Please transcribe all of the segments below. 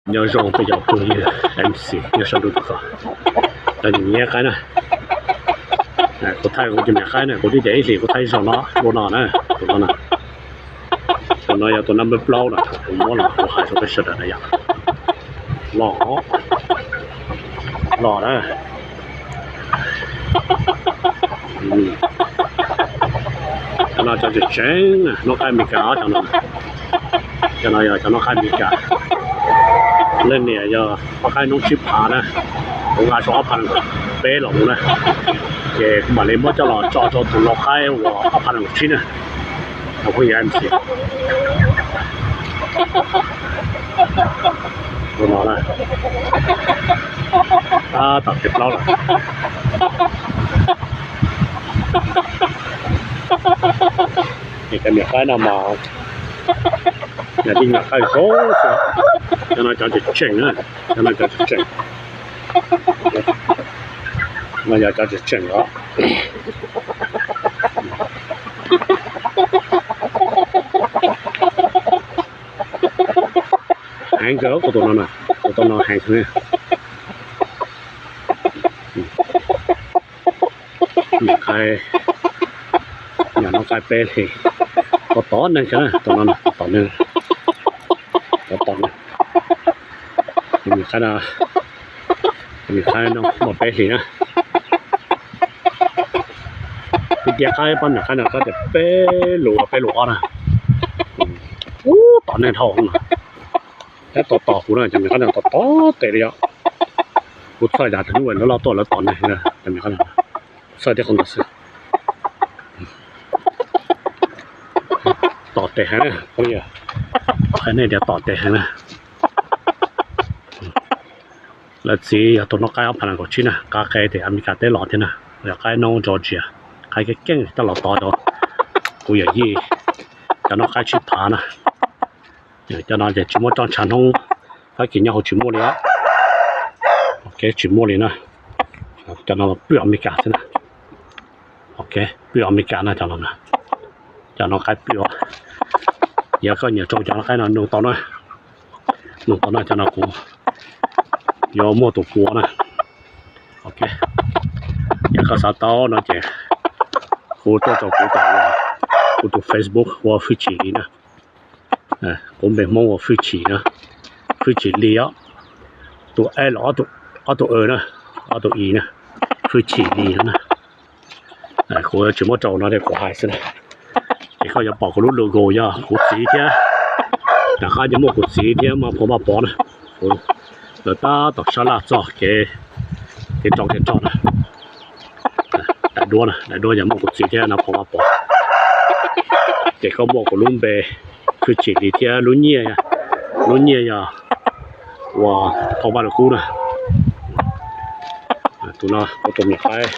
Nyob zoo peb cov phooj ywg M C nyob sab ntuj tim ko, cov nyiam qaib na, kuv thaij kuv cov niam qaib na, kuv twb tias ib hlis kuv thaij ib zaug no dua no na, tus no na, tus no yog tus number plaub na, kuv muab los kuv hais rau peb sawv daws na yom. Loj, loj na. Cov no cov tseem tseem na, noob qaib Amelikas cov no. Cov no yog cov noob qaib Amelikas. Leej niam yog noob qaib noob tsib phav na, kuv nqa sau ob phav nees nkaum peb los mus na, ces kuv mam li muab coj los tso rau tus lau qaib uas ob phav nees nkaum tsib na. Tus phooj ywg M C, tus no na, tab tom tiav plaub lawm. Ces cov niam qaib no mas yog tib niam qaib zoo xwb. Cov no cov tseem tseem na, cov no cov tseem tseem, no yog cov tseem tseem os. Heev kawg tus no na, tus no heev kawg. Niam qaib, niam noob qaib peb hlis, tom tom neeg kawg na, tus no na tom tom neeg, tom tom neeg. Niam qaib no, niam qaib no muaj peb hlis na. Kuv cia qaib pab niam qaib no qaib tias peb lus peb lus ob na. Ub, tom neeg dhau na. Tab tom tom kuv na, cov niam qaib no tom tom tes li os. Kuv txhawj tas tus hnub lawv loj tuaj lawv tom neeg, cov niam qaib no txhawj thiab qhov ntawd xwb. Tom tes heev na, phooj ywg, qhia nej tias tom tes heev na. Lawv txiv yog tus noob qaib ob phav nees nkaum tsib na, qaib qe tim Amelikas teb los thiab na, yog qaib noob Georgia, qaib keej keej coj los tod rau kuv yawm yij cov noob qaib tsib phav na. Cov no ces tsis muaj roj ntsha hnub, Fab Kis nyob hauv tsis muaj li os. Ok, tsis muaj li na. Cov no pwj Amelikas xwb na. Ok, pwj Amelikas na cov no na. Cov no qaib pwj os. Yog koj nyiam rau cov no qaib no nug tau na. Nug tau na, cov no kuv yuav muaj tus puav na. Ok, yog koj xav tau no ces hu tuaj rau kuv tom, kuv tus Facebook ua Hwj Chim Lis na. Kuv npe Hmoob ua Hwj Chim na, Hwj Chim Lis os. Tus e los ob tus e na, ob tus i na, Hwj Chim Lis no na. Kuv tsis muab rau no, kuv hais xwb na. Ces koj yuav pom kuv lub logo yog kuv txiv thiab, rov qab yuav muaj kuv txiv thiab Maj Pov Vaj Pov na. Kuv, lawv tab tom sab laj txog kev, kev rau kev roj na. Daim duab na, daim duab yog muaj kuv txiv thiab Maj Pov Vaj Pov. Ces koj muaj kuv lub npe Hwj Chim Lis thiab lub nyiaj, lub nyiaj yog uas Phoo Vaj Lug Kub na. Tus no kuv tus niam qaib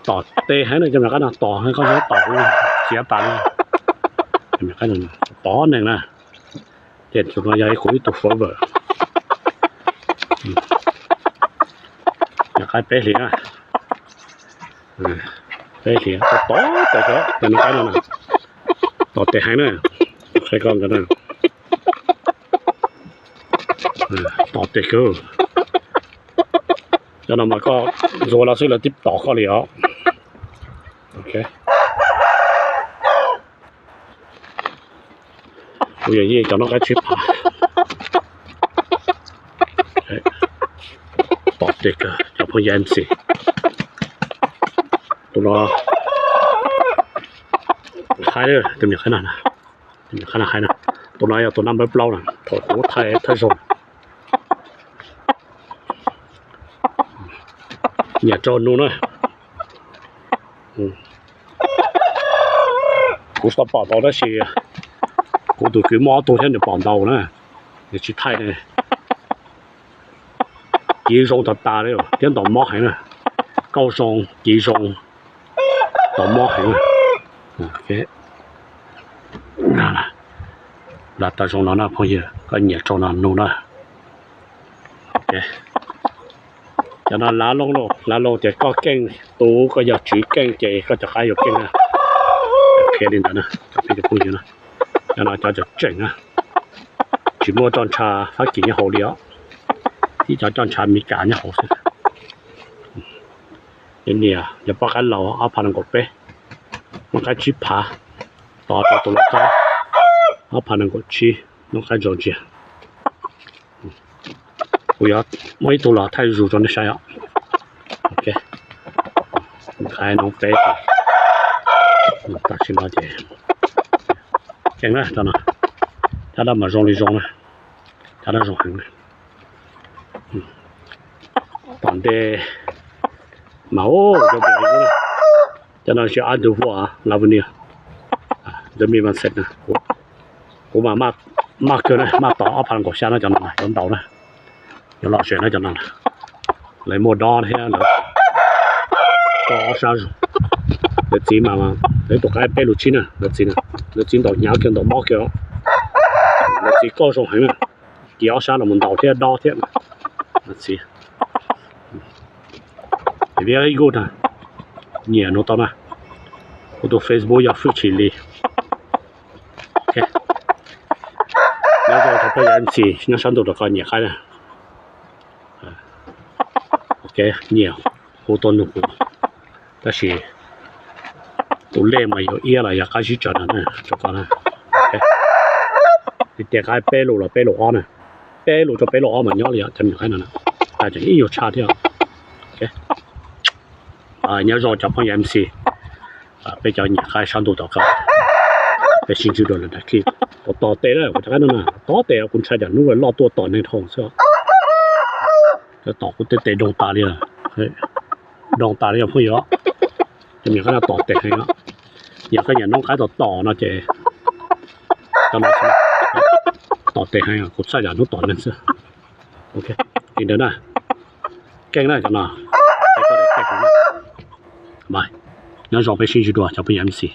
tom tes heev na, cov niam qaib no tom heev, koj nyob tom txiav tas li. Cov niam qaib no tom neeg na. Ces tus no yog kuv ib tug follower. Niam qaib peb hlis na, peb hlis tom tes, cov niam qaib no na, tom tes heev na. Qhia koj ntawd na, tom tes kawg. Cov no mas koj ntxuav los xwb lawv twb tom koj li os. Ok. Kuv yawm yij cov noob qaib tsib phav. Tom tes kawg cov phooj ywg M C. Tus no haib, tus niam qaib no, tus niam qaib no haib na. Tus no yog tus number plaub na, thaum kuv thaij thawj zaug. Nyiam rau nug na. Kuv tsis tau pom ntau tab sis kuv tus kwv muaj ob tug thiab nws pom ntau na. Nws tsis thaij na. Kiv zoo tag tas li thiab ntaus mob heev na. Kauj zoo, kiv zoo, ntaus mob heev na. Lam tau zoo no na phooj ywg, koj nyiam rau no nug na. Cov no lav loo, lav loo tias koj keej, tus koj yog tswv keej ces koj cov qaib yuav keej na. Qhia li ntawd na cov phooj ywg na. Cov no cov tseem tseem na, Tsis muaj roj ntsha Fab Kis nyob hauv li os, tib cov roj ntsha Amelikas nyob hauv xwb. Yog niam yog poj qaib laus ob phav nees nkaum peb, noob qaib tsib phav, tod rau tus lau qaib ob phav nees nkaum tsib, noob qaib ntsa ntsia. Kuv yuav muab ib tug los thaij zus rau nej saib os. Qhaib noob peb, tam sim no ces keej na, cov no, cov dab mas zoo li zoo na, cov dab zoo heev na. Tom ntej mas, cov no tsis ab ntug vuaj la vnia, ntawd me mas xes na, kuv mas maj kawg na, maj tom ob phav nees nkaum xya no cov no yuav ntaus na, yuav lom zem na cov no. Lawv muaj dob thiab lawv tau ob sab zoo. Lawv txiv mas, lawv tus qaib peb lus tsib na, lawv txiv, lawv txiv ntaus hnyav kiag ntaus mob kiag, lawv txiv kauj zoo heev na, cia ob sab los mus ntaus thiab dob thiab. Lawv txiv, ib kuj na, nyiam no tau na, kuv tus Facebook yog Fwj Tshis Lis. Nyob zoo cov phooj ywg M C nyob sab ntuj rau koj nyiam qaib na. Ok, nyiam hu tuaj nug kuv, tab sis tus lej mas yuav iab los yog qab zib tsawv no na, rau koj na. Tias qaib peb lus los peb lus ob na, peb lus rau peb lus ob mas nyob li os, cov nyiam qaib no na, tas tseem ib nyuag tshaj thiab. Nyob zoo cov phooj ywg M C, peb cov nyiam qaib sab ntuj tom qab, peb sib ntsib dua lwm daim clip. Kuv tos tes na, kuv cov qaib no na, tos tes, kuv ntshai tsam hnub loj tuaj tom neeg dhau xwb. Cov tom kuv tej tes doog tas li, doog tas li os phooj ywg. Cov nyiam qaib no tom tes heev os. Yog koj nyiam noob qaib tom tom no ces cov no tom tes heev, kuv txhaj yam hnub tom neeg xwb. Ok, li ntawd na, keej na cov no. Nyob zoo, peb sib ntsib dua cov phooj ywg M C.